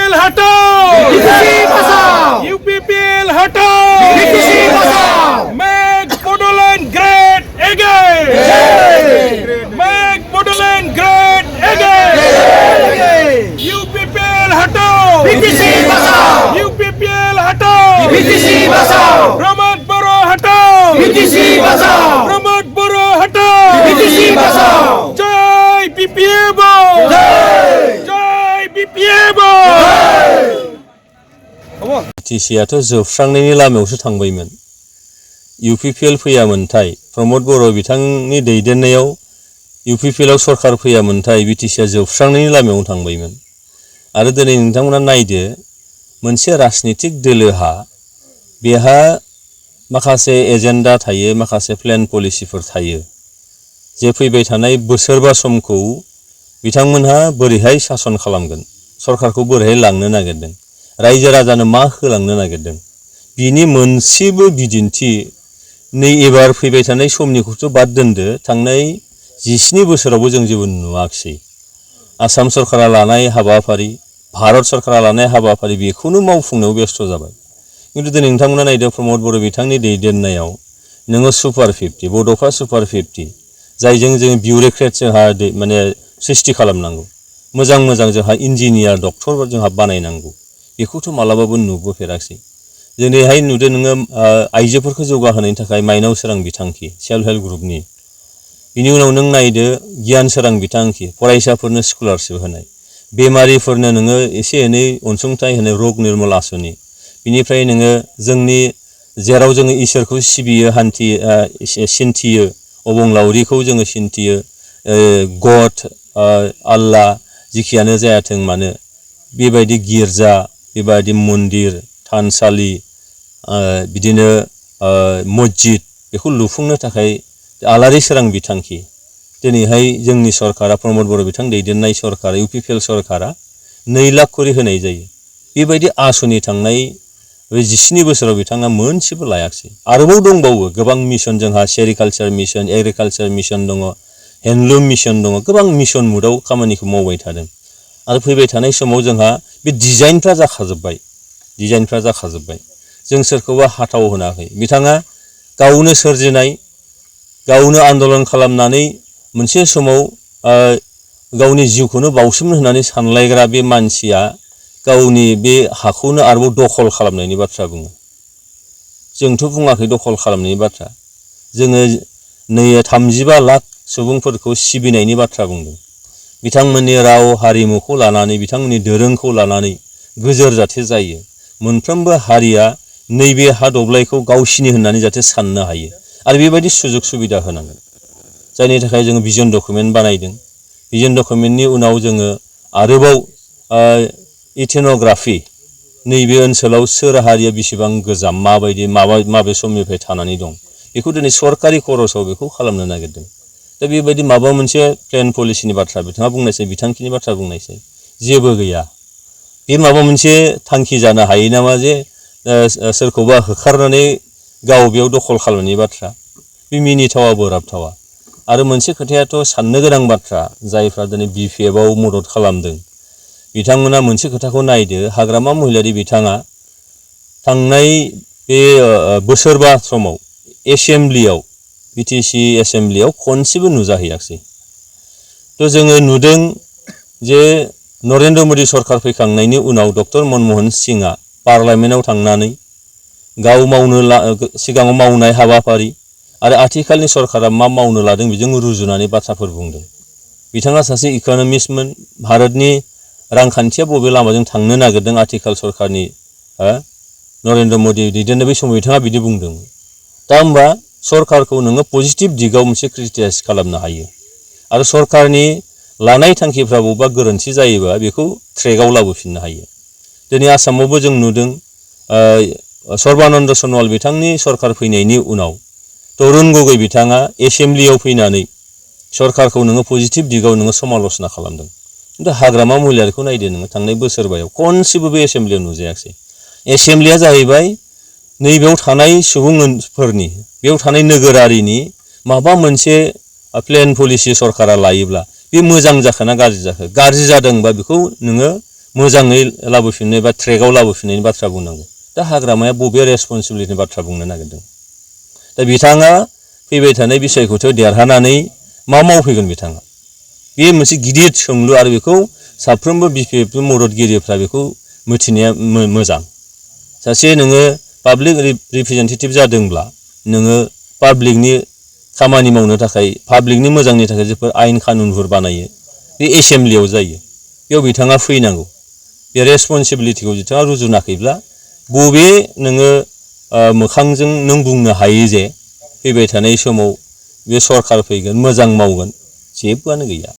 UPPL हटाओ, UPPL हटाओ, Make Bodoland great again, Make Bodoland great again, UPPL हटाओ, UPPL हटाओ, प्रमोद बरो हटाओ, प्रमोद बरो हटाओ, जय BPMO, जय BPMO। टिसिआथ' जोबस्रांनायनि लामायावसो थांबायमोन। UPPL फैयामोनथाय प्रमोद बर' बिथांनि दैदेननायाव UPPLआव सरकार फैयामोनथाय बिटिसिआ जोबस्रांनायनि लामायावनो थांबायमोन। आरो दिनै नोंथांमोना नायदो मोनसे राजनितिक दोलोहा बेहा माखासे एजेन्डा थायो, माखासे प्लेन पलिसिफोर थायो। जे फैबाय थानाय बोसोरबा समखौ बिथांमोनहा बोरैहाय सासन खालामगोन, सरकारखौ बोरैहाय लांनो नागिरदों, रायजो राजानो मा होलांनो नागिरदों, बिनि मोनसेबो बिदिन्थि नै एबार फैबाय थानाय समनिखौथ' बाद दोनदो, थांनाय 17 बोसोरावबो जों जेबो नुवाखिसै। आसाम सरकारा लानाय हाबाफारि, भारत सरकारा लानाय हाबाफारि बेखौनो मावफुंनायाव बेस्थ' जाबाय। किन्तु दिनै नोंथांमोना नायदो प्रमोद बर' बिथांनि दैदेननायाव नोङो सुपार 50 बड'फा सुपार 50 जायजों जों बिउरोक्रेट जोंहा माने सृष्टि खालामनांगौ, मोजां मोजां जोंहा इन्जिनियार डक्टर जोंहा बानायनांगौ, बेखौथ' मालाबाबो नुबोफेराखै। दिनैहाय नुदो नोङो आइजोफोरखौ जौगाहोनायनि थाखाय माइनाव सोरां बिथांखि सेल्फ हेल्प ग्रुपनि, बिनि उनाव नों नायदो गियान सोरां बिथांखि फरायसाफोरनो स्कलारशिप होनाय, बेमारिफोरनो नोङो एसे एनै अनसुंथाइ होनाय रग निर्मल आसनि, बिनिफ्राय नोङो जोंनि जेराव जोङो इसोरखौ सिबियो सिन्थियो, अबंलावरिखौ जोङो सिन्थियो, गड आल्लाह जिखियानो जायाथों मानो, बेबायदि गिर्जा, बेबायदि मन्दिर थानसालि, बिदिनो मस्जिद बेखौ लुफुंनो थाखाय आलारि सोरां बिथांखि दिनैहाय जोंनि सरकारा प्रमोद बर' बिथां दैदेननाय सरकार UPPL सरकारा 2 लाख करि होनाय जायो। बेबायदि आसनि थांनाय 17 बोसोराव बिथाङा मोनसेबो लायाखै। आरोबाव दंबावो गोबां मिशन, जोंहा सेरिकालचार मिशन, एग्रिकालचार मिशन दङ, हेन्डलुम मिशन दङ, गोबां मिशन मुदाव खामानिखौ मावबाय थादों। आरो फैबाय थानाय समाव जोंहा बे डिजाइनफ्रा जाखाजोब्बाय, जों सोरखौबा हाथाव होनाखै। बिथाङा गावनो सोरजिनाय, गावनो आन्दलन खालामनानै मोनसे समाव गावनि जिउखौनो बावसोमनो होननानै सानलायग्रा बे मानसिया गावनि बे हाखौनो आरोबाव दखल खालामनायनि बाथ्रा बुङो। जोंथ' बुङाखै दखल खालामनायनि बाथ्रा, जोङो 35 लाख सुबुंफोरखौ सिबिनायनि बाथ्रा बुंदों। बिथांमोननि राव हारिमुखौ लानानै, बिथांमोननि दोरोंखौ लानानै गोजोर जाथे जायो, मोनफ्रोमबो हारिया नैबे हा दब्लायखौ गावसिनि होननानै जाथे साननो हायो, आरो बेबायदि सुजुग सुबिदा होनांगोन। जायनि थाखाय जोङो भिजन डकुमेन्ट बानायदों। भिजन डकुमेन्टनि उनाव जोङो आरोबाव इथेन'ग्राफि, नैबे ओनसोलाव सोर हारिया बेसेबां गोजाम, माबायदि माबे समनिफ्राय थानानै दं, बेखौ दिनै सरकारि खरसाव बेखौ खालामनो नागिरदों। दा बेबायदि माबा मोनसे प्लेन पलिसिनि बाथ्रा बिथाङा बुंनायसै, बिथांखिनि बाथ्रा बुंनायसै, जेबो गैया। बे माबा मोनसे थांखि जानो हायो नामा जे सोरखौबा होखारनानै गाव बेयाव दखल खालामनायनि बाथ्रा, बे मिनिथावा बोराबथावा। आरो मोनसे खोथायाथ' साननो गोनां बाथ्रा, जायफ्रा दिनै BPFआव मदद खालामदों बिथांमोना मोनसे खोथाखौ नायदो, हाग्रामा महिलारि बिथाङा थांनाय बे बोसोरबा समाव एसेम्ब्लियाव, BTC एसेम्ब्लियाव खनसेबो नुजाहैयाखै। थ' जोङो नुदों जे नरेन्द्र मोदी सरकार फैखांनायनि उनाव डक्टर मनमोहन सिंहआ पार्लामेन्टआव थांनानै गाव सिगाङाव मावनाय हाबाफारि आरो आथिखालनि सरकारा मा मावनो लादों बेजों रुजुनानै बाथ्राफोर बुंदों। बिथाङा सासे इक'नमिस्टमोन, भारतनि रांखान्थिया बबे लामाजों थांनो नागिरदों आथिखाल सरकारनि नरेन्द्र मोदी दैदेननाय बै समाव बिथाङा बिदि बुंदों। दा होमबा सरकारखौ नोङो पजिटिभ दिगाव मोनसे क्रिटिसाइज खालामनो हायो, आरो सरकारनि लानाय थांखिफ्रा बबेबा गोरोन्थि जायोबा बेखौ ट्रेकआव लाबोफिननो हायो। दिनै आसामावबो जों नुदों सर्बानन्द सन'वाल बिथांनि सरकार फैनायनि उनाव तरुण गगৈ बिथाङा एसेम्ब्लियाव फैनानै सरकारखौ नोङो पजिटिभ दिगाव नोङो समाल'सना खालामदों। खिन्थु हाग्रामा महिलारिखौ नायदो नोङो, थांनाय बोसोरबायाव खनसेबो बे एसेम्ब्लियाव नुजायाखै। एसेम्ब्लिया जाहैबाय नैबेयाव थानाय सुबुंफोरनि, बेयाव थानाय नोगोरारिनि माबा मोनसे प्लेन पलिसि सरकारा लायोब्ला बे मोजां जाखो ना गाज्रि जाखो, गाज्रि जादोंबा बेखौ नोङो मोजाङै लाबोफिननाय बा ट्रेकआव लाबोफिननायनि बाथ्रा बुंनांगौ। दा हाग्रामाया बबे रेसपन्सिबिलिटिनि बाथ्रा बुंनो नागिरदों? दा बिथाङा फैबाय थानाय बिसायख'थियाव देरहानानै मा मावफैगोन बिथाङा? बे मोनसे गिदिर सोंलु आरो बेखौ साफ्रोमबो बिपिएफनि मददगिरिफ्रा बेखौ मिथिनाया मोजां। सासे नोङो पाब्लिक रिप्रेजेन्टेटिभ जादोंब्ला नोङो पाब्लिकनि खामानि मावनो थाखाय पाब्लिकनि मोजांनि थाखाय जेफोर आयेन कानुनफोर बानायो बे एसेम्ब्लियाव जायो। बेयाव बिथाङा फैनांगौ। बे रेसपन्सिबिलिटिखौ बिथाङा रुजुनाखैब्ला बबे नोङो मोखांजों नों बुंनो हायो जे फैबाय थानाय समाव बे सरखार फैगोन मोजां मावगोन? जेबोआनो गैया।